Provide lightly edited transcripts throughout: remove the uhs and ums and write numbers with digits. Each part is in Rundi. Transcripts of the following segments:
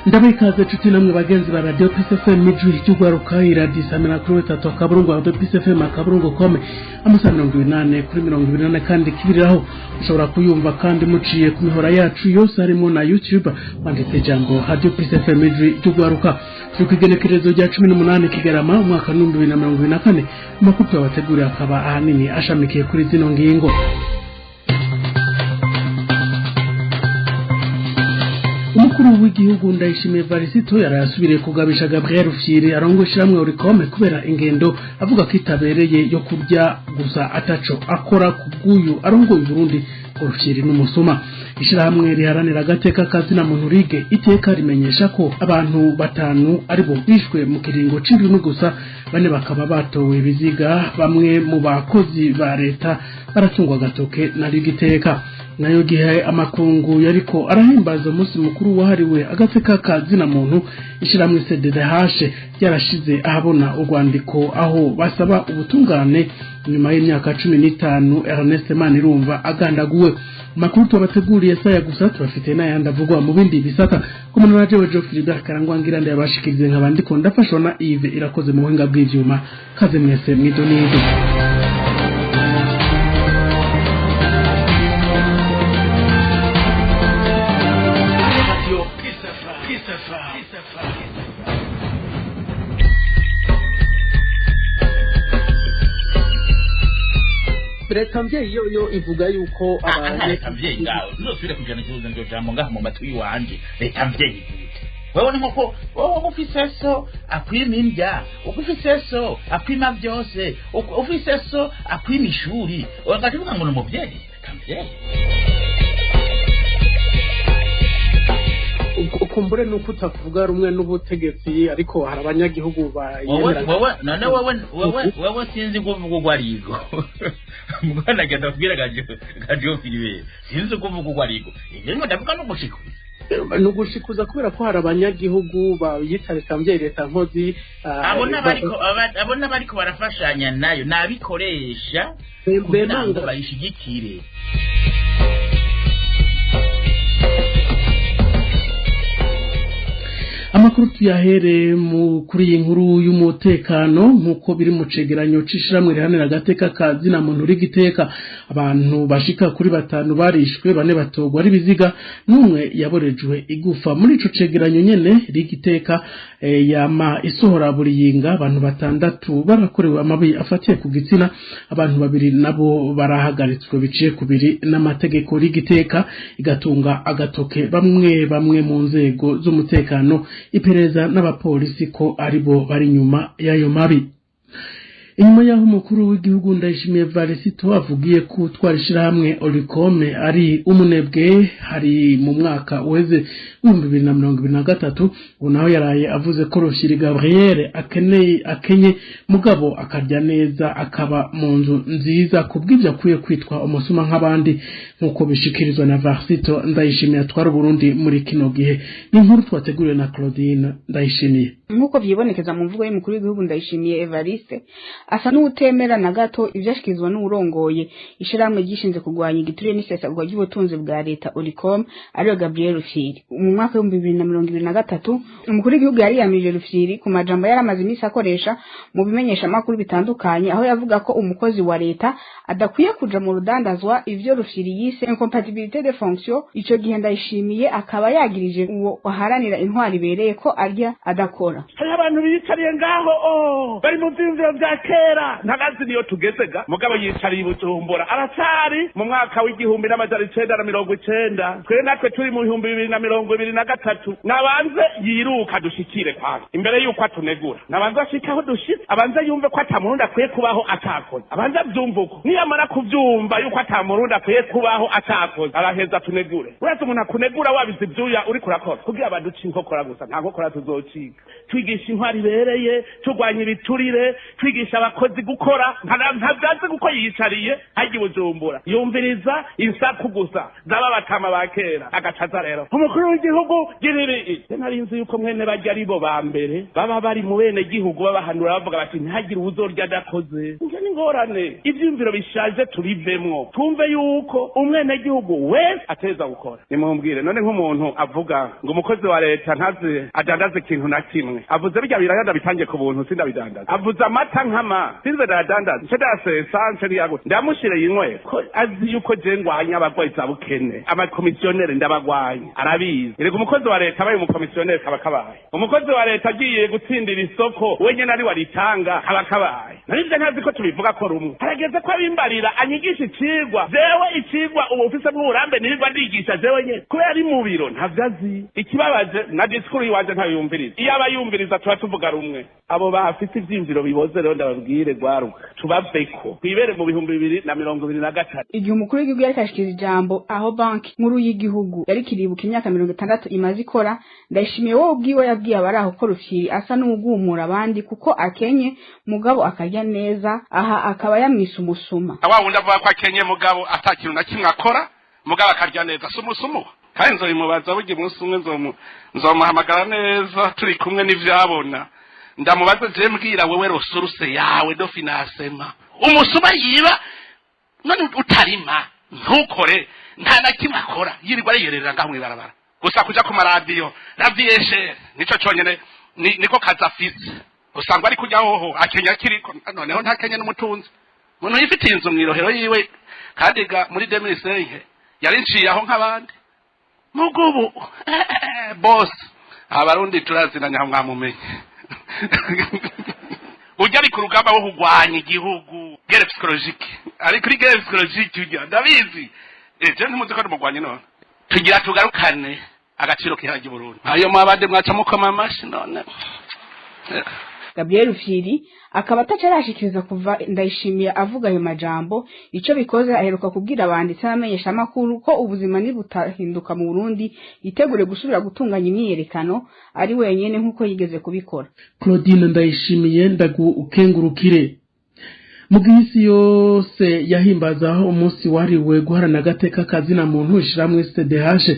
Ndabaha nshuti namwe bagenzi ba Radio Peace FM, ijwi ry'ugwaruka, iradisamira kuri 3.RadioPeaceFM.com, amasaha 84 kuri 24, kandi kibiriraho ushobora kuyumva kandi muciye ku mihora yacu yose, harimo na YouTube, wanditse ijambo Radio Peace FM, ijwi ry'ugwaruka. Turi ku igenekerezo rya 18 Kigarama, umwaka w'2024. Amakuru tubateguriye akaba ahanini ashamikiye kuri zino ngingo. Umukuru w'igihugu Ndayishimiye Varisito yarayasubiriye kugabisha Gabriel Rufyiri arongoye ishyirahamwe Olucome kubera ingendo avuga ko itabereye yo kurya gusa ataco akora. Ku bw'uyu arongoye Burundi, ngo Rufyiri n'umusuma. Ishyirahamwe riharanira agateka kazina muntu Ligue Iteka rimenyesha ko abantu batanu aribo bishwe mu kiringo c'indwi gusa, bane bakaba batowe ibiziga. Bamwe mu bakozi ba leta baratungwa agatoke na Ligue Iteka. Nayo gihe amakungu yariko arahimbaza umunsi mukuru wahariwe agateka kazina muntu, ishyirahamwe CDDH ryarashize ahabona urwandiko aho basaba ubutungane nyuma y'imyaka 15 Ernest Manirumva agandaguwe. Makuru tubateguriye saya gusa, tubafite n'ayandi avugwa mu bindi bisata. Kumwe na jewe Geoffrey Philibert Karangwa, ngira ndayabashikirize nk'abandi ko ndafashwa na Yves Irakoze mu buhinga bw'ivyuma. Kaze mwese mwidonido. Radio Peace FM. Peace FM. Peace FM. Leta mvyeyi yo ivuga yuko Aha, leta mvyeyi ngawe ntuzosubire kujana ikibazo iryo jambo ngaha mu matwi iwanje. Leta mvyeyi gute? Wewe ni nkoko wowe ufise so akwima indya, ufise so akwima byose, ufise so akwima ishuri, ugaca uvuga ngo ni umuvyeyi, leta mvyeyi. Kumbure nuko utavuga rumwe n'ubutegetsi, ariko hari abanyagihugu wowe bayemera. Wowe none wewe sinzi kuvuga uko ariko mwana genda kubwira gajo Philippe, sinzi kuvuga uko ariko ivyo ndimo ndavuga no gushikuza. Ni ugushikuza kubera ko hari abanyagihugu bayita leta mvyeyi, leta nkozi. Abo n'abariko abo n'abariko barafashanya nayo nabikoresha kugira ngo bemanga bayishigikire. Amakuru tuyahere mu kuri iyi nkuru y'umutekano. Nk'uko biri mu cegeranyo c'ishirahamwe riharanira agateka ka zina muntu rigiteka, abantu bashika kuri batanu barishwe, bane batogwa ari biziga, n'umwe yaborejwe igufa. Muri ico cegeranyo nyene rigiteka yama isohora buri yinga, abantu batandatu barakorewe amabi afatiye ku gitsina, abantu babiri nabo barahagaritswe biciye kubiri n'amategeko. Rigiteka igatunga agatoke bamwe bamwe mu nzego z'umutekano, iperereza n'abapolisi ko aribo bari inyuma y'ayo mabi. Inyuma y'aho umukuru w'igihugu Ndayishimiye Varisito avugiye ko utwara ishirahamwe Olucome ari umunebwe, hari mu mwaka uheze w'2023, ubu naho yaraye avuze ko Rufyiri Gabriel akeneye akenye mugabo akarya neza, akaba mu nzu nziza, kubw'ivyo akwiye kwitwa umusuma nk'abandi, nk'uko bishikirizwa na Varisito Ndayishimiye atwara Uburundi muri kino gihe. Ni inkuru twateguriwe na Claudine Ndayishimiye. Nk'uko vyibonekeza mu mvugo y'umukuru w'igihugu Ndayishimiye Evariste, asa n'uwutemera na gato ivyashikirizwa n'uwurongoye ishirahamwe ryishinze kurwanya igiturire n'isesagurwa ry'ubutunzi bwa leta Olucome, ariwe Gabriel Rufyiri. Mu mwaka w'2023, umukuru w'igihugu yariyamirije Rufyiri ku majambo yari amaze iminsi akoresha mu bimenyeshamakuru bitandukanye, aho yavuga ko umukozi wa leta adakwiye kuja mu rudandazwa, ivyo Rufyiri yise incompatibilité de fonction. Ico gihe Ndayishimiye akaba yagirije uwo aharanira intwari ibereye ko arya adakora. Hariho abantu biyicariye ngaho, oh, bari mu vyiyumviro vya kera, ntagazi niyo tugeze ga. Mugabo yicariye i Bujumbura, aracari mu mwaka w'1990, twe natwe turi mu 2023. Nabanze yiruka dushikire kwanza imbere yuko atunegura, nabanze ashike aho dushitse, abanze yumve ko ata murundi akwiye kubaho atakoze, abanze avyumve uko. Niyamara kuvyumva yuko ata murundi akwiye kubaho atakoze, araheza atunegure. Uretse umuntu akunegura wabize ivyuya uriko urakora kugira baduce inkokora gusa, nta nkokora tuzocika. Twigisha intwari ibereye, turwanya ibiturire, twigisha abakozi gukora. Ntabyazi kuko yiyicariye hajya i Bujumbura, yumviriza insaku gusa z'aba batama ba kera, agacaza rero umukuru w'igihugu. Igihugu giriri nari nzi yuko mwene barya aribo ba mbere baba bari mu bene gihugu babahanura bavuga bati ntihagire uwuzorya adakoze. Ivyo ni ingorane, ivyiyumviro bishaje tubivemwo, twumve yuko umwene gihugu wese ateza gukora. Nimumbwire none nk'umuntu avuga ngo umukozi wa leta ntazi adandaze ikintu na kimwe, avuze birya biraya ndabitange ku buntu sindabidandaza, avuze amata nkama sinze ndayadandaza, nce ndayasesa nce niyagute ndamushire yinywere, ko azi yuko je ngwanya abagwayi za bukene, amakomisiyoneri ndabagwanya, arabizi. Erega umukozi wa leta abaye umukomisiyoneri kaba kabaye, umukozi wa leta agiye gutsindira isoko wenyene ari waritanga kaba kabaye. Narivyo ntazi ko tubivuga ko rumwe. Harageze ko abimbarira anyigisha icigwa, jewe icigwa ubu ufisemwo uburambe nirirwa ndigisha jewe nyene, kubera ari mu biro ntavyo azi. Ikibabaje na disikuru yiwanje ntayumviriza, iyo aba yumviriza tuba tuvuga rumwe. Abo bafite ivyiyumviro biboze rero ndababwire gwaruka tubaveko, twibere mu 2023. Igihe umukuru w'igihugu yariko ashikiriza ijambo aho Banki Nkuru y'Igihugu yariko iribuka imyaka 60 imaze ikora, Ndayishimiye wowe ubwiwe yabwiye abari aho ko Rufyiri asa n'uwugumura abandi kuko akenye mugabo akarya neza, aha akaba yamwise umusuma. Wa wundi avuga ko akenye mugabo ata kintu na kimwe akora, mugabo akarya neza, si umusumu? Kandi nzobimubaza burya umunsi umwe, nzomuhamagara neza turi kumwe n'ivyabona, ndamubaza je mbwira wewe ressource yawe de financement, umusuma yiba none utarima ntukore, nta na kimwe akora, yirirwa ariyerera ngaho mw'ibarabara gusa, kuja ku maradiyo ravyeshere nico conyene niko kazi afise. Usanga ari kurya hoho akenya kiriko noneho ntakenya n'umutunzi, umuntu yifitiye inzu mw'irohero yiwe, kandi ga muri 2005 yari nciye aho nk'abandi mugubu boss. Abarundi turazinanya, aho mwamumenye ujya ari ku rugamba wo kurwanya igihugu, guerre psychologique, ari kuri guerre psychologique ujya ndabizi. Je ntimuzi ko ari umugwanyi. None tugira tugarukane agaciro k'ihara ry'Uburundi, ayo mwabandi mwaca mukoma amashi none. Gabriel Rufyiri akaba ataca arashikiriza kuva Ndayishimiye avuga ayo majambo. Ico bikoze aheruka kubwira abanditsi n'abamenyeshamakuru ko ubuzima nibutahinduka mu Burundi yitegure gusubira gutunganya imyiyerekano ari wenyene nk'uko yigeze kubikora. Claudine Ndayishimiye, ndagu ukengurukire. Mu gihe isi yose yahimbaza umunsi wahariwe guharana agateka kazina muntu, ishiramwe CDH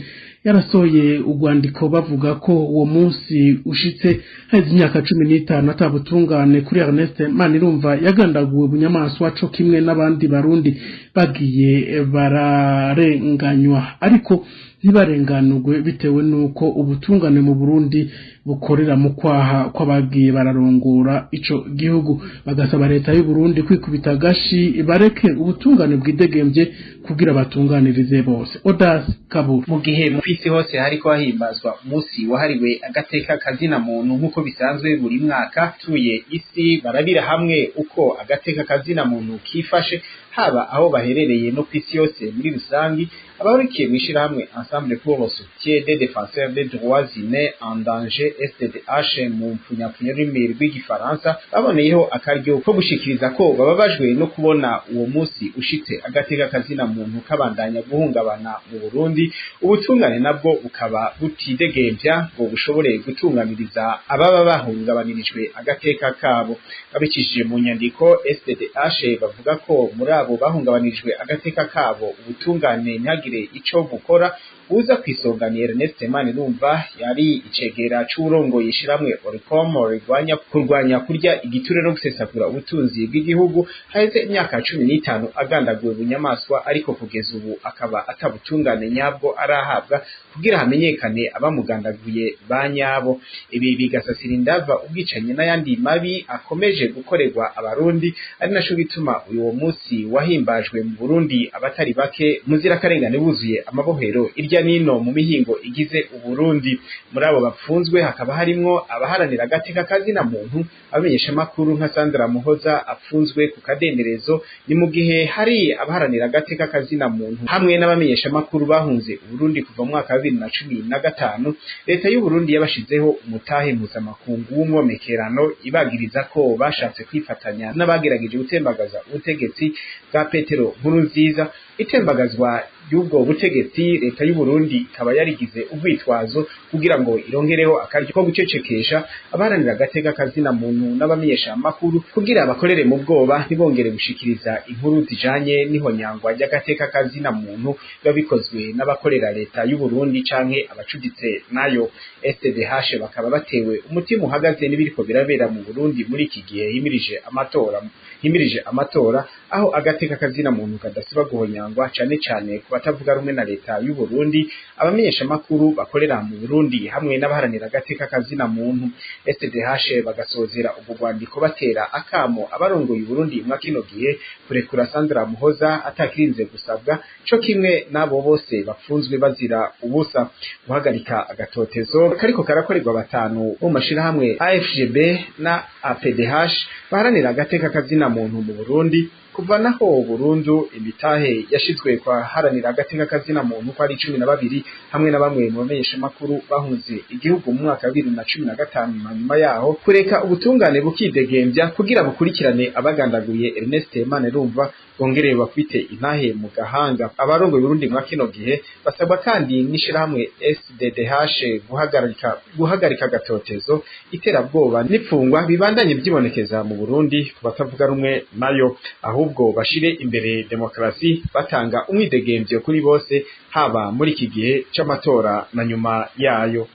yarasohoye urwandiko bavuga ko uwo munsi ushitse haheze imyaka 15 atabutungane kuri Ernest Manirumva yagandaguwe bunyamaswa, co kimwe n'abandi Barundi bagiye bararenganywa ariko ntibarenganurwe bitewe n'uko ubutungane mu Burundi bukorera mu kwaha kw'abagiye bararongora ico gihugu. Bagasaba leta y'u Burundi kwikubita agashi, bareke ubutungane bwidegembye kugira batunganirize bose. Odas Kabura. Mu gihe mu isi hose hariko hahimbazwa umunsi wahariwe agateka kazina muntu nk'uko bisanzwe buri mwaka, tuye isi barabira hamwe uko agateka kazina muntu kifashe, haba aho baherereye no kw'isi yose muri rusangi. Abahurikiye mw'ishirahamwe Ensemble pour le soutien des défenseurs des droits humains en danger, SDDH mu mpfunyapfunyo y'ururimi rw'igifaransa, baboneyeho akaryo ko gushikiriza ko bababajwe no kubona uwo munsi ushitse agateka kazina muntu kabandanya guhungabana mu Burundi, ubutungane nabwo bukaba butidegemvya ngo bushobore gutunganiriza ababa bahungabanirijwe agateka kabo. Babicishije mu nyandiko, SDDH bavuga ko muri abo bahungabanirijwe agateka kabo ubutungane ntihagire ico bukora, uza kwisonga ni Ernest Manirumva, yari icegera c'uwurongoye ishirahamwe Oricom rigwanya kurwanya kurya igiture no gusesagura ubutunzi bw'igihugu. Haheze imyaka 15 agandaguwe bunyamaswa, ariko kugeza ubu akaba atabutungane nyabwo arahabwa kugira hamenyekane abamugandaguye ba nyabo. Ibi bigasasira indava ubwicanyi n'ayandi mabi akomeje gukorerwa Abarundi, ari naco gituma uyu munsi wahimbajwe mu Burundi abatari bake muzirakarengane buzuye amabohero irya nino mu mihingo igize Uburundi. Muri abo bapfunzwe hakaba harimwo abaharanira agateka kazina muntu, abamenyeshamakuru nka Sandra Muhoza apfunzwe ku kadenderezo. Ni mu gihe hari abaharanira agateka kazina muntu hamwe n'abamenyeshamakuru bahunze Uburundi kuva mu mwaka wa 2015. Leta y'u Burundi yabashizeho umutahe mpuzamakungu w'umwomekerano, ibagiriza ko bashatse kwifatanya n'abagerageje gutembagaza ubutegetsi bwa Petero Nkurunziza. Itembagazwa ry'ubutegetsi y'ubwo butegetsi. Leta y'u Burundi ikaba yarigize urwitwazo kugira ngo irongereho akaryo ko gucecekesha abaharanira agateka kazina muntu n'abamenyesha amakuru, kugira bakorere mu bwoba, ntibongere gushikiriza inkuru zijanye n'ihonyangwa ry'agateka kazina muntu biba bikozwe n'abakorera leta y'u Burundi canke abacuditse nayo. SDH bakaba batewe umutima uhagaze n'ibiriko birabera mu Burundi muri iki gihe himirije amatora, aho agateka kazina muntu kadasiba guhonyangwa, cane cane ku batavuga rumwe na leta y'u Burundi, abamenyesha makuru bakorera mu Burundi hamwe n'abaharanira agateka kazina muntu. SDH bagasozera ubwo rwandiko batera akamo abarongoye Burundi mwa kino gihe kurekura Sandra Muhoza atakirinze gusabwa, co kimwe n'abo bose bapfunzwe bazira ubusa, guhagarika agatotezo kariko karakorerwa batanu bo mashirahamwe AFGB na APDH baharanira agateka kazina muntu mu Burundi, kuva naho burundu imitahe yashizwe kwa haranira agateka kazina muntu ko ari 12, hamwe na bamwe mu bamenyesha makuru bahunze igihugu mu mwaka wa 2015. Nyuma yaho kureka ubutungane bukidegembya kugira bukurikirane abagandaguye Ernest Manirumva, bongere bakwite intahe mu gahanga abarongoye Burundi mwa kino gihe. Basabwa kandi n'ishirahamwe SDDH guhagarika gatotezo, iterabwoba n'ipfungwa bibandanye byibonekeza mu Burundi ku batavuga rumwe nayo, ahubwo bashire imbere demokarasi, batanga umwidegemvyo kuri bose, haba muri iki gihe c'amatora na nyuma yayo.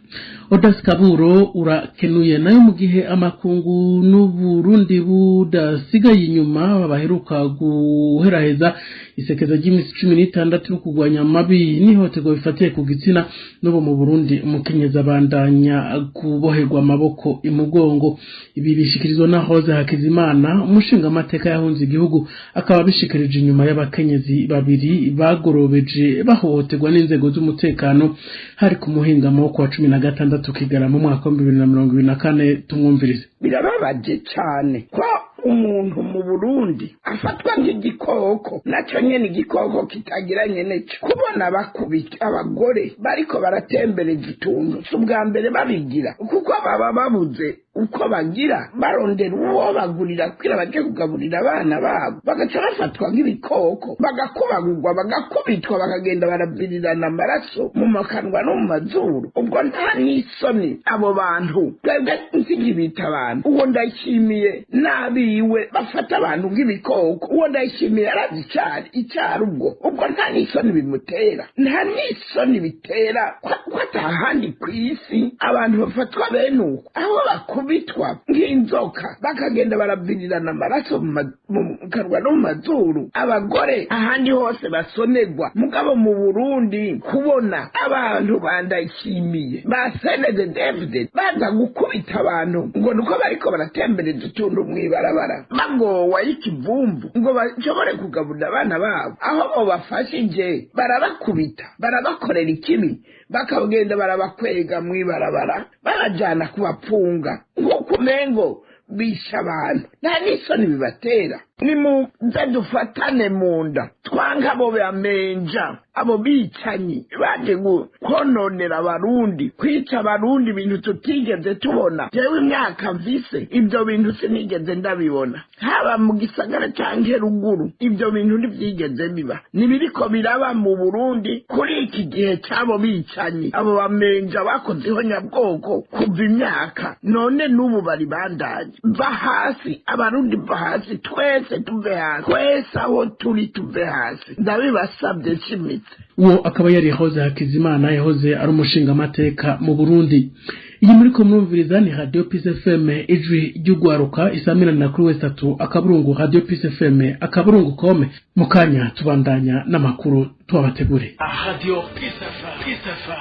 Odas Kaburo, urakenuye. Nayo mu gihe amakungu n'Uburundi budasigaye inyuma baheruka guheraheza isekeza ry'imisi 16 yo kurwanya amabi n'ihohoterwa bifatiye ku gitsina, n'ubu mu Burundi umukenyezi abandanya kuboherwa amaboko imugongo. Ibi bishikirizwa na Rose Hakizimana, umushingamateka yahunze igihugu, akaba abishikirije inyuma y'abakenyezi babiri bagorobeje bahohoterwa n'inzego z'umutekano, hari ku muhingamo wo kuwa 16 Kigarama mu mwaka wa 2024. Tumwumvirize. Birababaje cyane ko umuntu mu Burundi afatwa nk'igikoko, nacyo nyene igikoko kitagira nyene cyo. Kubona bakubita abagore bariko baratembereza utuntu, si ubwa mbere babigira, kuko baba babuze uko bagira, barondera uwo bagurira kugira baje kugaburira abana babo, bagaca bafatwa nk'ibikoko, bagakubagurwa, bagakubitwa, bakagenda baravirirana amaraso mu makanwa no mu mazuru. Ubwo nta n'isoni abo bantu? Twebwe nsigibita abantu, uwo Ndayishimiye n'abiwe bafata abantu nk'ibikoko, uwo Ndayishimiye arazi icari icari. Ubwo nta n'isoni bimutera? Nta n'isoni bitera ko atahandi kw'isi abantu bafatwa bene uko, aho bakubitwa nk'inzoka, bakagenda baravirirana amaraso mu kanwa no mu mazuru? Abagore ahandi hose basonerwa, mugabo mu Burundi kubona abantu bandayishimiye ba CNDD-FDD baza gukubita abantu ngo nuko bariko baratembereza utuntu mw'ibarabara, bagowa y'ikivumvu ngo bashobore kugaburira abana babo, aho bo bafashije barabakubita, barabakorera ikibi, bakagenda barabakwega mw'ibarabara, babajana kubapfunga nk'uko umengo bisha abantu, nta n'isoni bibatera? Nimuze dufatane mu nda, twanka abo bamenja, abo bicanyi baje kononera Abarundi, kwica Abarundi, ibintu tutigeze tubona. Jewe imyaka mvise, ibyo bintu sinigeze ndabibona, haba mu gisagara canke ruguru, ibyo bintu ntivyigeze biba. Nibiriko biraba mu Burundi kuri iki gihe c'abo bicanyi, abo bamenja bakoze nyabwoko kuva imyaka none n'ubu bari bandanye. Va hasi Abarundi, va hasi, twese tuve hasi, twese aho turi tuve hasi, ndabibasabye nshimitse. Uwo akaba yari Rose Hakizimana, yahoze ari umushingamateka mu Burundi. Iyi muri ko murumviriza ni Radio Peace FM, ijwi ry'ugwaruka, isamirana kuri w3.radiopeacefm.com. Mu kanya tubandanya n'amakuru tubabategure. Radio Peace FM, Peace FM.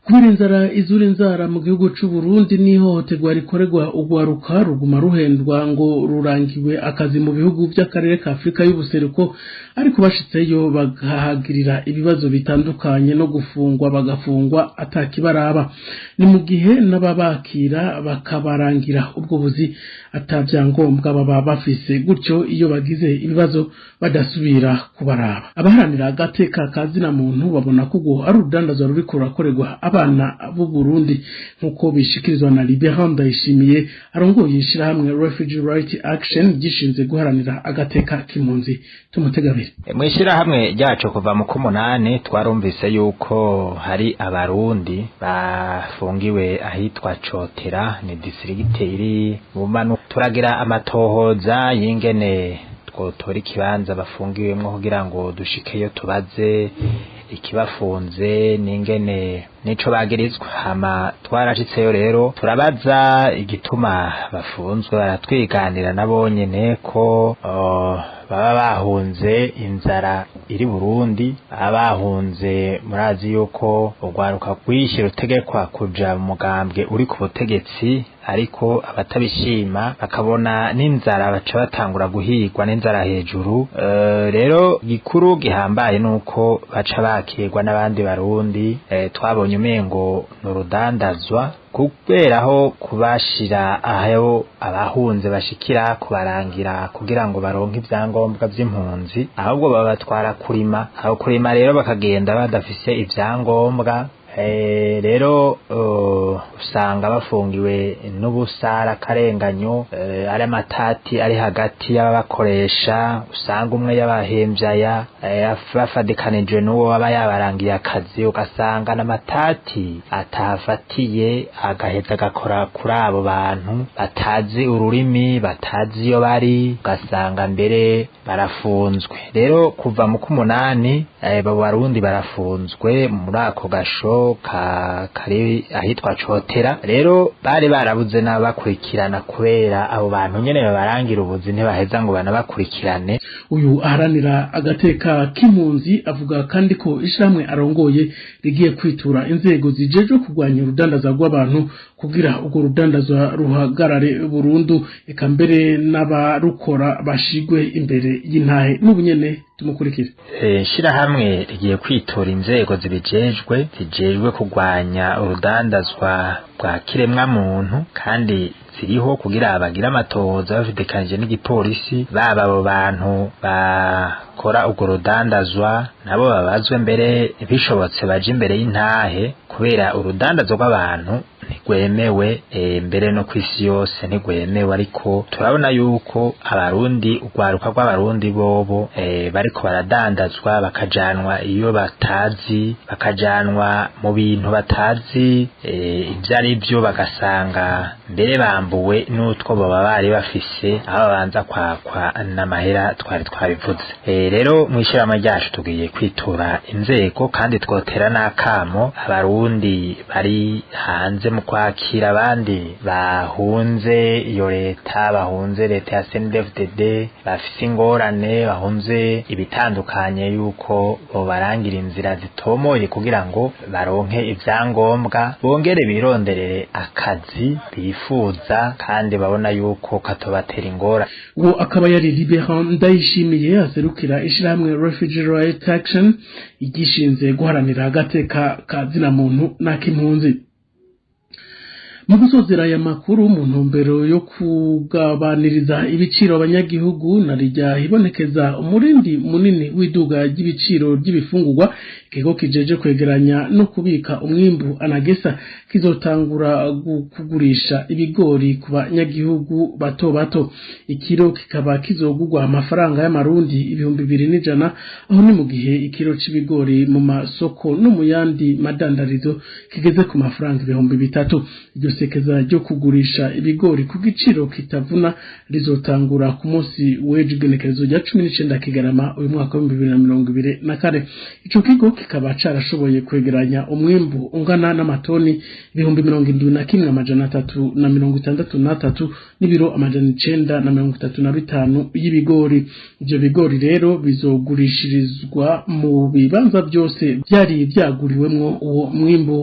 Kubera inzara izura inzara mu gihugu c'u Burundi n'ihohoterwa rikorerwa ugwaruka ruguma ruhendwa ngo rurangiwe akazi mu bihugu by'akarere ka Afurika y'ubuseruko, ariko bashitseyo bakahagirira ibibazo bitandukanye no gufungwa, bagafungwa atakibaraba. Ni mu gihe n'ababakira bakabarangira ubwo buzi Atabyangombwa baba bafise, gutyo iyo bagize ibibazo badasubira kubaraba. Abaharanira agateka kazina muntu babona ko urwo ari urudandazwa ruriko rurakorerwa abana b'u Burundi, nk'uko bishikirizwa na Liberand Ndayishimiye, arongoye ishirahamwe Refugee Right Action gishinze guharanira agateka k'impunzi. Tumutegabire. Mw'ishirahamwe ryacu, kuva mu k'umunani, twarumvise yuko hari Abarundi bafungiwe ahitwa Cotera, ni district iri mu manu. Turagira amatohoza y'ingene twotora ikibanza bafungiwemwo kugira ngo dushikeyo tubaze ikibafunze n'ingene nico bagirizwa. Hama twarashitseyo rero, turabaza igituma bafunzwe, baratwiganira nabo nyene ko baba bahunze inzara iri Burundi, baba bahunze. Murazi yuko urwaruka rwinshi rutegekwa kuja mu mugambwe uri ku butegetsi, ariko abatabishima bakabona n'inzara baca batangura guhigwa n'inzara hejuru. Rero gikuru gihambaye nuko baca bakirwa n'abandi Barundi. Twabonye umengo n'urudandazwa, kubera aho kubashira aho abahunze bashikira, kubarangira kugira ngo baronke ivyangombwa vy'impunzi, ahubwo babatwara kurima. Aho kurima rero bakagenda badafise ivyangombwa. Rero usanga bafungiwe n'ubusara akarenganyo, ari amatati ari hagati y'ababakoresha. Usanga umwe yabahemvyaya, bafadikanije n'uwo aba yabarangiye akazi, ugasanga n'amatati atafatiye, agaheza agakora kuri abo bantu batazi ururimi, batazi iyo bari, ugasanga mbere barafunzwe. Rero kuva mu k'umunani, abo Barundi barafunzwe muri ako gasho kari ahitwa Cotera. Rero bari barabuze n'abakurikirana, kubera abo bantu nyene babarangira ubuzi ntibaheza ngo banabakurikirane. Uyu aharanira agateka k'impunzi avuga kandi ko ishirahamwe arongoye rigiye kwitura inzego zijejwe kurwanya urudandaza rw'abantu kugira urwo rudandazwa ruhagarare burundu, eka mbere n'abarukora bashigwe imbere y'intahe. N'ubu nyene tumukurikire. Shirahamwe rigiye kwitura inzego zibijejwe, zijejwe kurwanya urudandazwa rwa kiremwa muntu, kandi ziriho kugira bagire amatohoza bafitikanije n'igipolisi, baba abo bantu bakora urwo rudandazwa nabo babazwe, mbere bishobotse baje imbere y'intahe, kubera urudandazwa rw'abantu ntigwemewe, mbere no kw'isi yose ntigwemewe. Ariko turabona yuko Abarundi, urwaruka rw'Abarundi bobo bariko baradandazwa, bakajanwa iyo batazi, bakajanwa mu bintu batazi ivyo ari vyo, bagasanga mbere bambuwe n'utwo boba bari bafise, aho babanza kwakwa n'amahera twari twabivuze. Rero mw'ishirahamwe ryacu tugiye kwitura inzego, kandi twotera n'akamo Abarundi bari hanze mu kwakira abandi bahunze iyo leta, bahunze leta ya CNDD-FDD, bafise ingorane, bahunze ibitandukanye, yuko bobarangira inzira zitomoye kugira ngo baronke ivyangombwa, bongere bironderere akazi bifuza kandi babona yuko katobatera ingorane. Uwo akaba yari Liberand Ndayishimiye, aserukira ishirahamwe Refugee Right Action igishinze guharanira agateka ka zina muntu n'ak'impunzi. Mu gusozera aya makuru, mu ntumbero yo kugabaniriza ibiciro abanyagihugu na rijya hibonekeza umurindi munini w'iduga ry'ibiciro ry'ibifungurwa, ikigo kijeje kwegeranya no kubika umwimbu ANAGESSA kizotangura kugurisha ibigori ku banyagihugu bato bato. Ikiro kikaba kizogurwa amafaranga y'Amarundi 2100. Aho ni mu gihe ikiro c'ibigori mu masoko no mu yandi madandarizo kigeze ku mafaranga 3000. Iryo sekeza ryo kugurisha ibigori ku giciro kitavuna rizotangura ku munsi w'ejo, igenekerezo rya 19 Kigarama uyu mwaka wa 2024. Ico kigo kikaba carashoboye kwegeranya umwimbu ungana n'amatoni 71,363 n'ibiro 935 y'ibigori. Ivyo bigori rero bizogurishirizwa mu bibanza byose byari byaguriwemwo uwo mwimbu.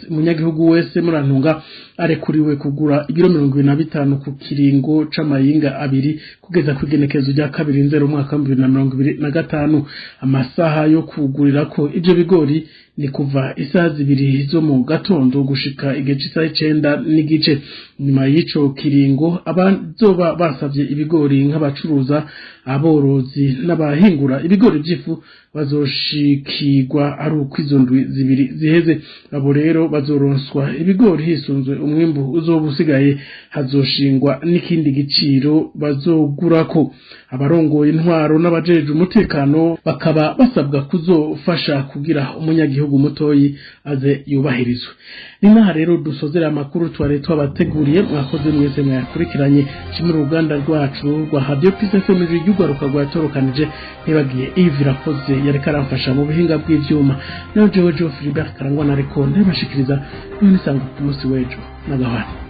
Umunyagihugu wese, murantunga, arekuriwe kugura ibiro 25 ku kiringo c'amayinga abiri kugeza ku igenekerezo rya 2 Nzero umwaka wa 2025. Amasaha yo kugurirako ivyo bigori Ni kuva isaha 2 zo mu gatondo gushika igihe c'isaha 9:30. Nyuma y'ico kiringo, abazoba basavye ibigori nk'abacuruza, aborozi n'abahingura ibigori vy'ifu bazoshikirwa ari uko izo ndwi 2 ziheze. Abo rero bazoronswa ibigori hisunzwe umwimbu uzoba usigaye, hazoshingwa n'ikindi giciro bazogurako. Abarongoye intwaro n'abajejwe umutekano bakaba basabwa kuzofasha kugira umunyagihugu mutoyi aze yubahirizwe. Ni naha rero dusozera amakuru twari twabateguriye. Mwakoze mwese mwayakurikiranye. Shimira uruganda rwacu rwa Radio Peace FM ry'urwaruka rwatorokanije, ntibagiye Yves Irakoze yariko aramfasha mu buhinga bw'ivyuma. Naho jewe Jo Philibert Karangwa nariko ndabashikiriza, none sanga ku munsi w'ejo n'agahwana.